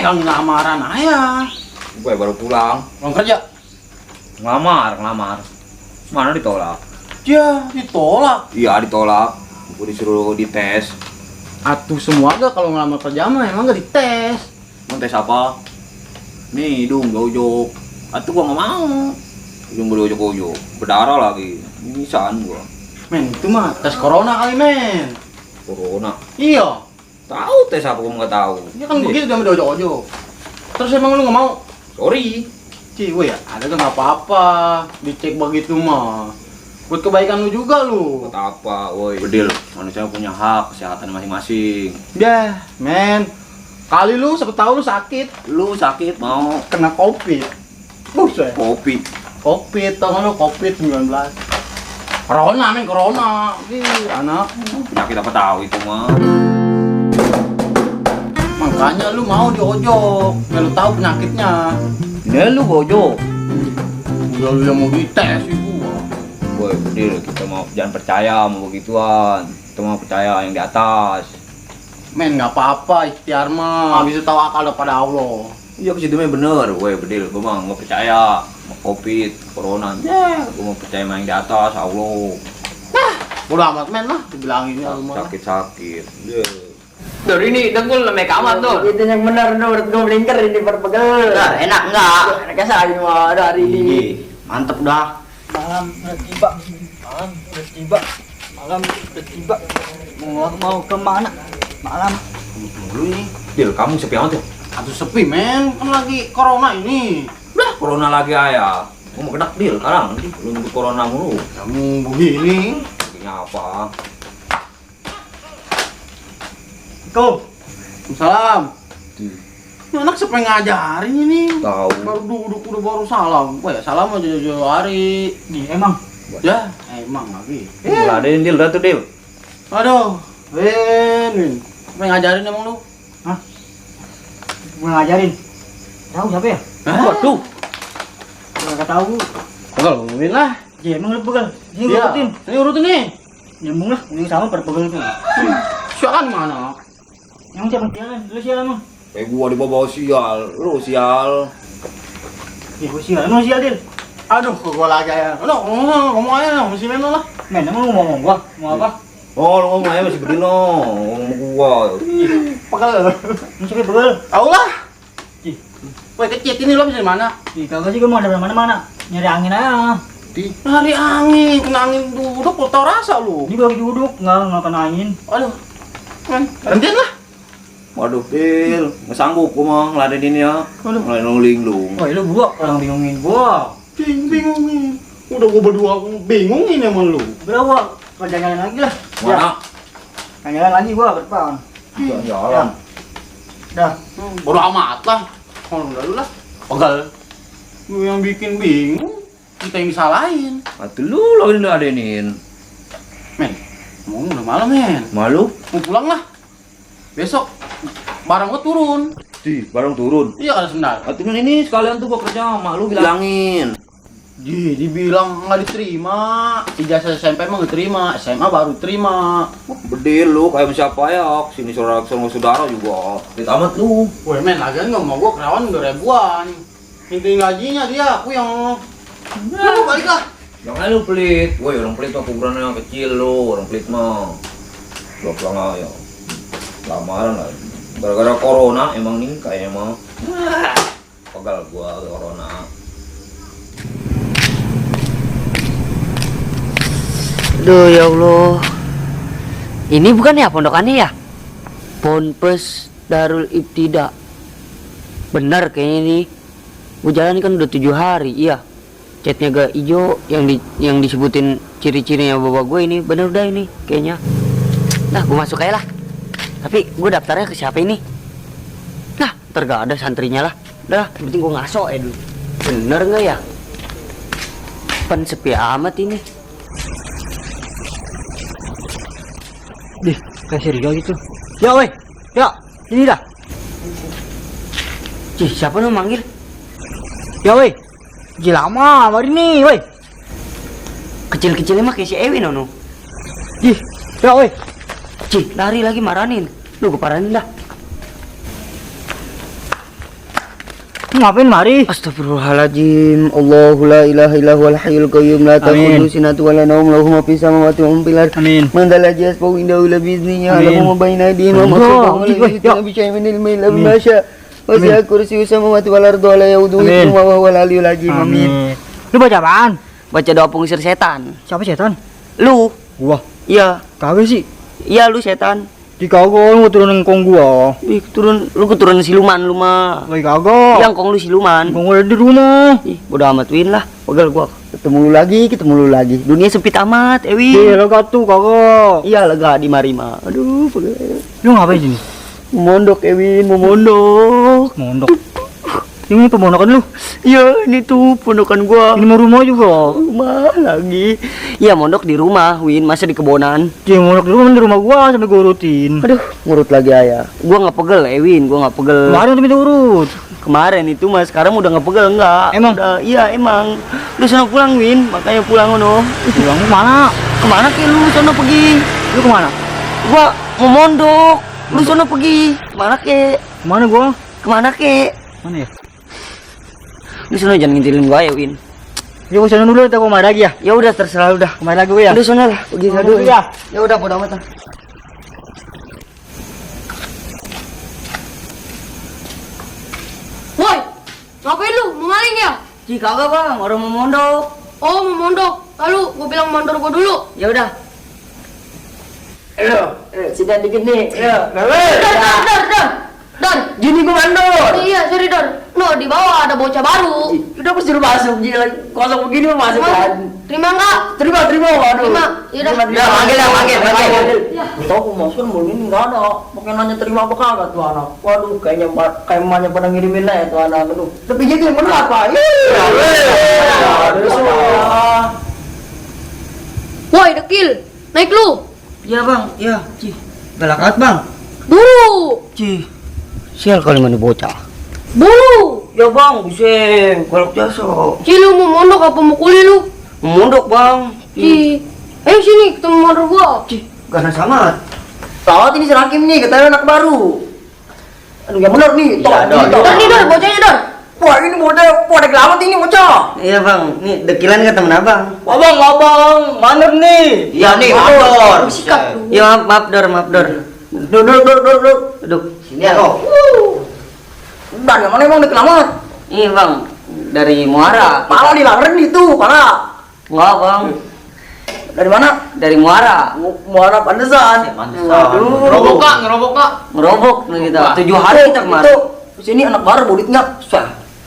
Yang lamaran ayah. Gue baru pulang. Pulang kerja. Ngelamar. Mana ditolak? Ya, ditolak. Iya ditolak. Gue disuruh dites. Atuh semua gak kalau ngelamar kerja mah emang gak dites. Mau tes apa? Nih hidung ojok. Atuh gua nggak mau. Hidung gue ojok. Berdarah lagi. Mimisan gua. Men, itu mah tes corona kali, men. Corona. Iya. Tahu tes apa gua nggak tahu. Ya kan begitu dia ojok-ojok. Terus emang lu gak mau? Sorry. Ciwe ya, ada kan gak apa-apa. Dicek begitu mah. Buat kebaikan lu juga lu. Buat apa, woi? Bedil. Manusia punya hak kesehatan masing-masing. Ya, men. Kali lu siapa tahu lu sakit. Lu sakit mau Kena COVID. Buset. kopi. COVID, tau gak lu COVID-19. Corona, men, corona. Ih, anak. Penyakit apa tahu itu mah. Makanya lu mau diojok. Ya lu tahu penyakitnya. Ini lu ojok. Udah lu yang mau dites sih gua. Woi, Bedil, kita mau jangan percaya sama begituan. Kita mau percaya yang di atas. Men, nggak apa-apa, ikhtiar mah. Bisa tahu akal pada Allah. Iya ke situ mah bener, woi Bedil, gua mah nggak percaya sama covid, corona. Ya, gua mau percaya sama yang di atas, Allah. Bodoh amat, men lah. Dibilangin ya rumah. Sakit-sakit. Yeah. Dur ini dengkul lemek amat tuh. Itu yang benar Dur, gue melingkar ini berpegel. Nah, enak enggak? Enaknya saya mah hari ini. Mantep dah. Malam udah tiba. Malam udah tiba. Mau kemana? Malam. Dulu nih. Dil, kamu sepi amat ya? Aduh sepi, men. Kan lagi corona ini. Udah, corona lagi ayah. Gua mau kena Dil sekarang. Lu nunggu corona mulu. Kamu begini. Artinya apa? Salam. Ini anak siapa yang ngajarin ini? Tahu. Baru duduk udah baru salam. Wah ya salam aja jauh hari. Nih emang. Ya, emang lagi. Ngeladein Dil, udah tuh Dil. Aduh, Win. Siapa yang ngajarin emang lu? Gue ngajarin. Tahu siapa ya? Waduh. Gue nggak tahu. Pegel, Win lah. Ya emang lu pegel. Ini gue Iya. urutin. Ini urutin nih. Nyambung lah. Ini sama berpegel tuh. Siapa mana? Emang siapa jalan? Lu sial emang? Gua dibawa sial, lu sial. Ya gue sial. Emang lu sial Dil? Aduh, kok gua lagi ya. Udah, ngomong aja masih men lah. Men emang lu mau ngomong gua? Mau apa? Oh, lu ngomong aja masih Bedil no. Ngomong gua. Pegel. Lu siapa pegel? Tahu lah. Ih. Woi, kecil ini lo bisa di mana? Ih, kagak sih gue mau ada mana-mana. Nyari angin aja. Di hari angin, kena angin duduk lo tau rasa lu. Ini baru duduk, nggak kena angin. Aduh. Men, gantian lah. Waduh, Dil, nggak sanggup gua mah ngeladenin ya. Aduh. Ngeladenin lu. Woi lu gua orang bingungin gua. Bingungin. Udah gua berdua bingungin sama lu. Berapa? Perjalanan lagi lah. Mana? Jalan lagi gua ke depan. Jalan. Dah. Bodo amat lah. Kalau udah lu lah. Pegel. Lu yang bikin bingung, kita yang disalahin. Atuh lu lagi ngeladenin. Men, ngomong udah malam men. Malu? Mau pulang lah. Besok barang gua turun. Barang turun. Iya ada sendal. Atuh ini sekalian tuh gua kerja sama lu bilangin. Dibilang nggak diterima. Ijazah SMP mah nggak terima, SMA baru terima. Bedil lu kayak siapa ya? Sini saudara juga. Amat lu. Woi men, lagian nggak mau gua kerawan 2.000-an. Inti gajinya dia, aku yang lu balik lah. Jangan lu pelit. Woi, orang pelit mah kuburannya yang kecil lu, orang pelit mah. Gua pulang aja. Lamaran lah. Gara-gara corona emang nih kayaknya mah. Pegal gua corona. Aduh ya Allah. Ini bukan ya pondokannya ya? Ponpes Darul Ibtida. Benar kayaknya ini. Gue jalan kan udah 7 hari, iya. Catnya gak hijau yang disebutin ciri-cirinya bapak gue ini. Bener udah ini kayaknya. Nah, gue masuk aja lah. Tapi gue daftarnya ke siapa ini? Nah, ntar gak ada santrinya lah. Udah, yang penting gue ngaso dulu. Bener gak ya? Pen sepi amat ini. Dih, kayak serius gitu. Ya weh, ya, ini dah. Cih, siapa lu manggil? Ya weh, lama hari ini weh. Kecil-kecilnya mah kayak si Ewin ono. Ih, ya weh. Cih, lari lagi maranin. Lu gue paranin dah. Lu ngapain mari? Astagfirullahaladzim. Allahu la ilaha illa huwal hayyul qayyum la ta'khudhuhu sinatun wa la nawm lahu ma fis samawati wa ma fil ardi. Amin. Man dzal ladzi yashfa'u indahu illa bi'idznihi Amin. ya'lamu ma baina aydihim wa ma khalfahum wa la Amin. yuhituna bi syai'in min ilmihi illa Amin. bima syaa'. Wasi'a kursiyyuhu samawati wal ardi wa la ya'uduhu Amin. hifdhuhuma wa huwal 'aliyyul 'azim. Amin. Lu baca apaan? Baca doa pengusir setan. Siapa setan? Lu? Gua. Iya. Kagak sih. Iya lu setan. Di kagak lu turunin kong gua. Ih, lu keturunan siluman lu mah. Lagi kagak. Yang kong lu siluman. Kong gua ada di rumah. Ih, bodo amat Win lah. Pegel gua. Ketemu lu lagi. Dunia sempit amat, Ewin. Iya, lega tuh kagak. Iya lega di Marima. Aduh, pegel. Lu ngapain sini? Mau mondok Ewin, mau mondok. Mondok. Ini pemondokan lu. Iya, ini tuh pondokan gua. Ini mau rumah juga. Rumah lagi. Iya, mondok di rumah, Win. Masa di kebonan? Dia mondok di rumah gua sampai gua urutin. Aduh, ngurut lagi ayah. Gua nggak pegel, Ewin. Gua nggak pegel. Kemarin tapi urut. Kemarin itu mas, sekarang udah nggak pegel enggak? Emang? Udah, iya emang. Lu sono pulang Win, makanya pulang ono. Pulang kemana? Kemana ke lu sono pergi? Lu kemana? Gua mau mondok. Lu sono pergi. Kemana ke? Kemana gua? Kemana ke? Mana ya? Lu sono jangan ngintilin gua ya Win. Ya gua sana dulu, kita kemana lagi ya? Ya udah terserah lu dah. Kemana lagi gua ya? Udah sono lah, pergi sana dulu ya. Ya udah bodo amat lah. Woi, ngapain lu? Mau maling ya? Ci kagak bang, orang mau mondok. Oh, mau mondok. Lalu gua bilang mandor gua dulu. Ya udah. Sudah dikit nih. Ya, Dar. Gini gua mandor. Iya, sorry Dar. No, di bawah ada bocah baru. Udah pasti lu masuk, gila. Kosong begini mau masuk kan. Terima enggak? Terima, waduh. Terima. Yaudah. Ya, panggil. Tahu masuk mulu ini nggak ada. Pakai nanya terima apa kagak tuh anak. Waduh, kayak emaknya pada ngirimin aja tuh anak. Aduh, tapi gitu yang bener apa? Woi, dekil. Naik lu. Iya bang, iya. Ci, galakat bang. Buru. Ci, sial kali mana bocah. Buru. Ya bang, buseng, galak jasa. Ci, lu mau mondok apa mau kuliah lu? Mondok bang. Ci. Ayo sini ketemu mandor gua. Ci, gana sama. Tahu ini si Rakim nih, katanya anak baru. Aduh, yang bener nih. Iya, Dor. Dar nih Dar, bocahnya Dar. Wah, ini pada kelamat ini bocah. Iya bang, nih dekilan ke temen abang. Abang, mandor nih. Iya nih, mandor. Sikap lu. Iya maaf Dor. Duduk. Sini ya kok. Dan yang mana emang udah kelamat? Iya bang, dari Muara. Malah dilarin itu, parah. Enggak bang, Dari mana? dari Muara. Muara Pantesan. Aduh. Ngerobok kak. Ngerobok nih kita. 7 hari kita kemarin. Itu, sini anak baru boditnya.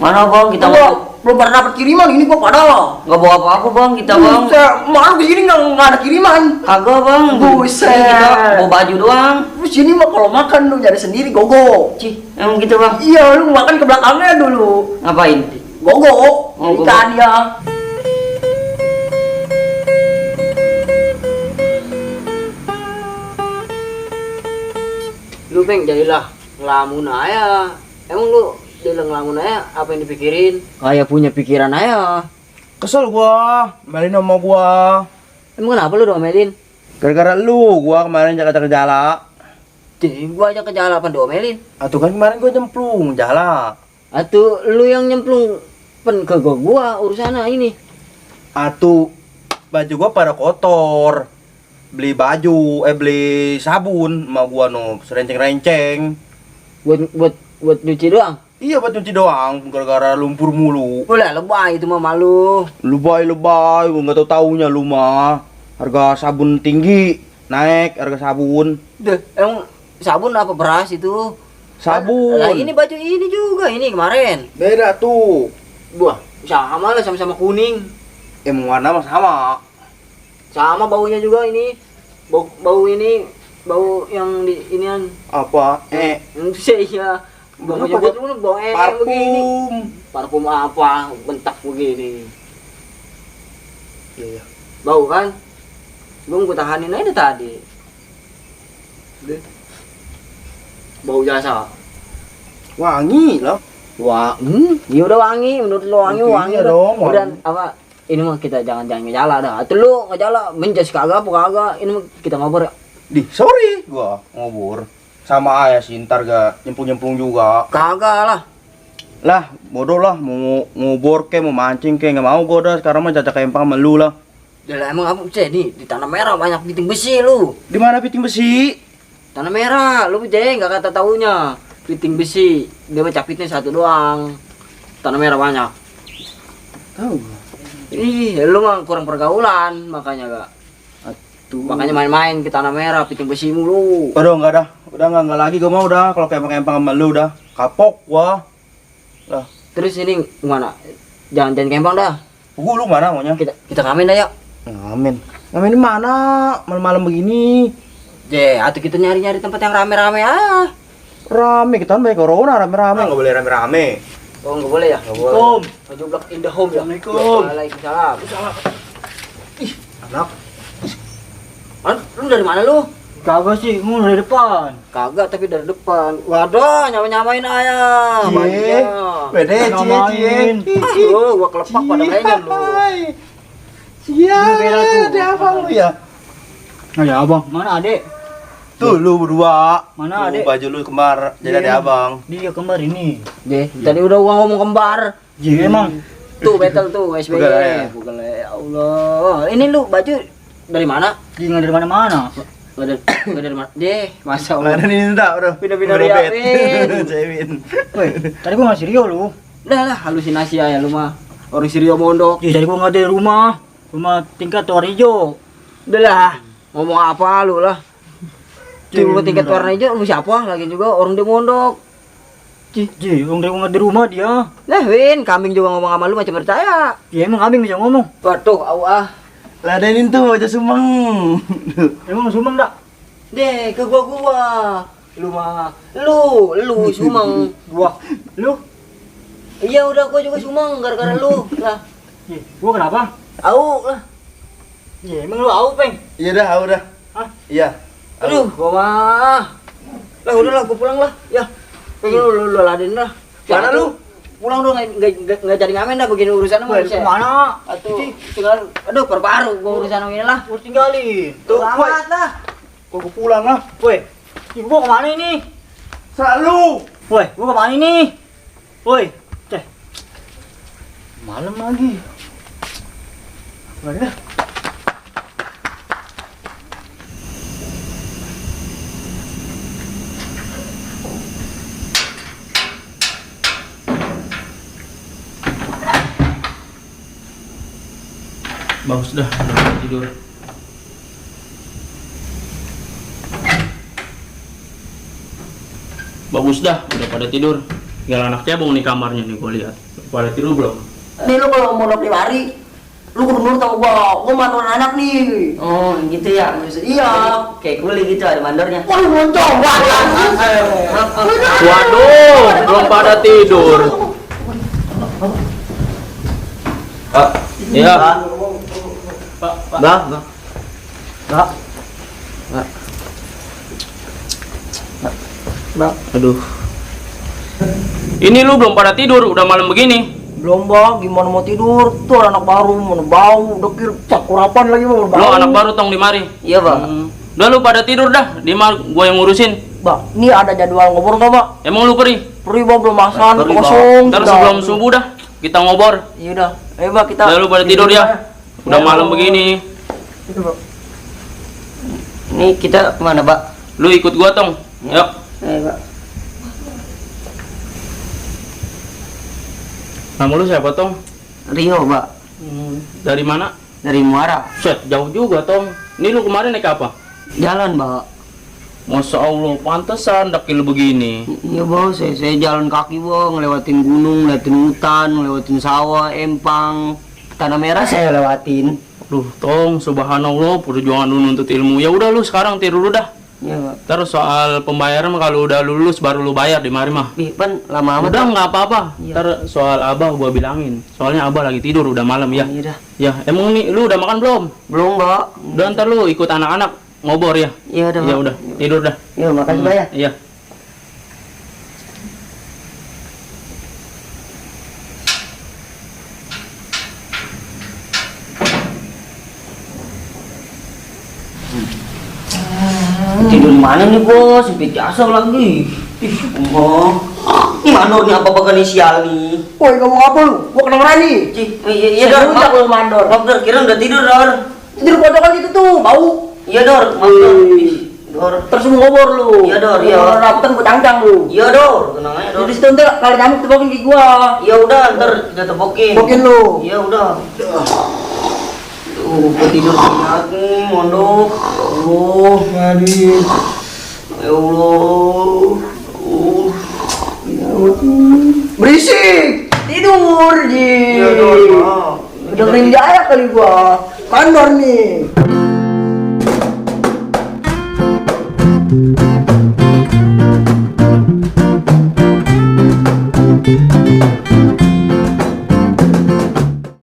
Mana bang kita Kita mau? belum pernah dapat kiriman, ini gua padahal. Nggak bawa apa-apa bang kita bang. Saya malu di sini nggak ada kiriman. Kagak bang. Buset. Kita bawa baju doang. Di sini mah kalau makan lu nyari sendiri gogo. Ci, emang gitu bang. Iya, lu makan ke belakangnya dulu. Ngapain? Gogo. Oh, gogo. Ikan ya. Lu peng jadilah ngelamun aja. Emang lu jadi ngelamun aja apa yang dipikirin? Kayak punya pikiran aja. Kesel gua, melin sama gua. Emang kenapa lu domelin? Gara-gara lu, gua kemarin jaga-jaga jala. Jadi gua aja ke jalan apa domelin? Atau kan kemarin gua nyemplung jala. Atau lu yang nyemplung pen ke gua urusannya ini. Atau baju gua pada kotor. Beli baju, beli sabun sama gua no, serenceng-renceng. Buat nyuci doang. Iya buat cuci doang, gara-gara lumpur mulu. Boleh lebay itu mah malu. Lebay, gua nggak taunya lu mah. Harga sabun tinggi, naik harga sabun. Deh, emang sabun apa beras itu? Sabun. Lah ini baju ini juga ini kemarin. Beda tuh. Buah, sama lah sama-sama kuning. Emang warna mah sama. Sama baunya juga ini. Bau ini bau yang di inian. Apa? Iya. Baunya buat lu bau begini. Parfum. Parfum apa? Bentak begini. Iya. Bau kan? Gua tahanin aja tadi. Bau jasa. Wangi lah. Ya udah wangi, menurut lo wangi, Iya wangi dong, wangi. Udah apa? Ini mah kita jangan ngejala dah. Atau lu ngejala menjas kagak apa kagak. Ini mah kita ngobrol ya. Di, sorry gua ngobur. Sama ayah sih ntar gak nyemplung-nyemplung juga. Kagak lah. Lah, bodoh lah, mau ngubur ke, mau mancing ke, nggak mau gue dah. Sekarang mah jajak empang sama lu lah. Udah lah, emang apa sih nih di Tanah Merah banyak piting besi lu. Di mana piting besi? Tanah Merah, lu Jay nggak kata taunya. Piting besi, dia mah capitnya satu doang. Tanah Merah banyak. Tahu. Ih, lu mah kurang pergaulan, makanya gak. Tuh. Makanya main-main ke Tanah Merah, piting besi mulu. Aduh, enggak dah. Udah enggak lagi gue mau dah. Kalau kayak empang sama lu dah. Kapok gua. Lah, Terus ini gimana? Jangan kempang dah. lu mana maunya? Kita ngamen dah yuk. Ngamen. Ngamen di mana? Malam-malam begini. Atau kita nyari-nyari tempat yang rame-rame ah. Rame, kita kan banyak corona, rame-rame. Enggak boleh rame-rame. Oh, enggak boleh ya? Assalamualaikum. Maju blok in the home ya. Assalamualaikum. Waalaikumsalam. Anak. Lu dari mana lu? Kagak sih, mau dari depan. Kagak, tapi dari depan. Waduh, nyamain ayam. Cie. Bede, cie. Aduh, gua kelepak pada kayaknya lu. Iya, beda tuh. ada apa lu ya? Ada abang, mana adek? Tuh lu berdua. Mana Tuh, adek? baju lu kembar. Jadi ada abang. Dia kembar ini. Tadi udah gua ngomong kembar. Iya emang. Tuh, battle tuh, SBY. Bukan ya? Bukan ya Allah. Ini lu baju dari mana? Dia nggak dari mana-mana. Nggak dari mana? Masa Allah. Mana ini udah. Pindah-pindah Udah Riapin. bet. Cewin. Woi, tadi gua ngasih Rio lu. Udah lah, halusinasi ya lu mah. Orang Sirio mondok. Iya, tadi gua nggak dari rumah. Rumah tingkat warna hijau. Udah lah, ngomong apa lu lah. Tiba tingkat warna hijau, lu siapa? Lagi juga orang di mondok. Ji, orang dari nggak di rumah dia. Nah, Win, kambing juga ngomong sama lu macam percaya. Ya emang kambing bisa ngomong. Waduh, ah. Ladenin tuh aja sumeng. Emang sumbang dak? Deh, ke gua. Lu mah, lu sumang. Gua, lu? Iya udah, gua juga sumang gara-gara lu. Lah, Gua kenapa? au lah. Iya, emang lu au peng? Iya dah, udah. Hah? Iya. Aduh, gua mah. Lah udahlah, gua pulang lah. Ya. Pengen lu laden dah. Mana lu? Pulang dong, nggak jadi ngamen dah begini urusan Woi, mah. kemana? Atuh, tinggal, aduh perbaru gua urusan ini lah. Gua tinggalin. Tuh, Selamat lah. Gua pulang lah. Woi, ibu gua kemana ini? Selalu. Woi, gua kemana ini? Woi, ceh. Malam lagi. Mana? Bagus dah, udah tidur. Bagus dah, udah pada tidur. Tinggal anak cebong nih kamarnya nih, gua lihat. Pada tidur belum? Nih lu kalau mau di mari, lu kudu nurut sama gua mantan anak nih. Oh gitu ya, iya. Kayak kuli gitu ada mandornya. Wah moncong, Waduh, belum pada tidur. Iya. Bang. Aduh. Ini lu belum pada tidur, udah malam begini. Belum bang, gimana mau tidur? Tuh anak baru, mana bau, dekir, cakurapan lagi mau Lu anak baru tong di mari. Iya bang. Udah lu pada tidur dah, di mal gua yang ngurusin. Bang, ini ada jadwal ngobrol nggak bang? Emang lu perih? Perih bang, belum makan, Perih, Bang. kosong. Ntar sebelum subuh dah, kita ngobor. Iya udah, ayo bang kita. Udah lu pada tidur ya. Udah malam begini. Itu bang. Ini kita kemana pak? Lu ikut gua tong. Yuk. Ayo pak. Nama lu siapa tong? Rio pak, Dari mana? dari Muara. Set, jauh juga tong. Ini lu kemarin naik apa? Jalan pak. Masya Allah, pantesan dakil begini. Iya bang, saya jalan kaki bang, ngelewatin gunung, ngelewatin hutan, ngelewatin sawah, empang, Tanah Merah saya lewatin. Aduh, tong, subhanallah, perjuangan lu nuntut ilmu. Ya udah lu sekarang tidur dulu dah. Iya pak. Terus soal pembayaran kalau udah lulus baru lu bayar di mari mah. Ih pan lama amat. Udah nggak apa-apa. Iya. Ntar soal abah gua bilangin. Soalnya abah lagi tidur udah malam ya. Iya dah. Ya, emang nih lu udah makan belum? Belum pak. Udah ntar lu ikut anak-anak ngobor ya. Iya udah. Ya Pak. udah, tidur dah. Iya makasih pak ya. Iya. Tidur mana nih bos? Sampai jasa lagi. Ih, Allah. Ih, mandor nih apa bagan nih sial nih. Woi, ngomong apa lu? Gua kena berani. Cih, iya Dor. Semenjak lu mandor. Maaf Dor, kira udah tidur Dor. Tidur pojokan itu tuh, bau. Iya Dor, maaf Dor. Ih, Dor. Terus lu ngobor lu. Iya, Dor, iya. Kalau raputan gua cangcang lu. Iya Dor, tenang aja Dor. Jadi situ ntar kalau nyamuk tepokin ke gua. Ya udah, ntar kita tepokin. Tepokin lu. Iya udah. Tuh, gua tidur banyak nih, mondok. Ya Allah. Aduh. Ya Allah. Berisik. Tidur, Ji. Iya Dor, maaf. Udah ngering jaya kali gua. Mandor nih.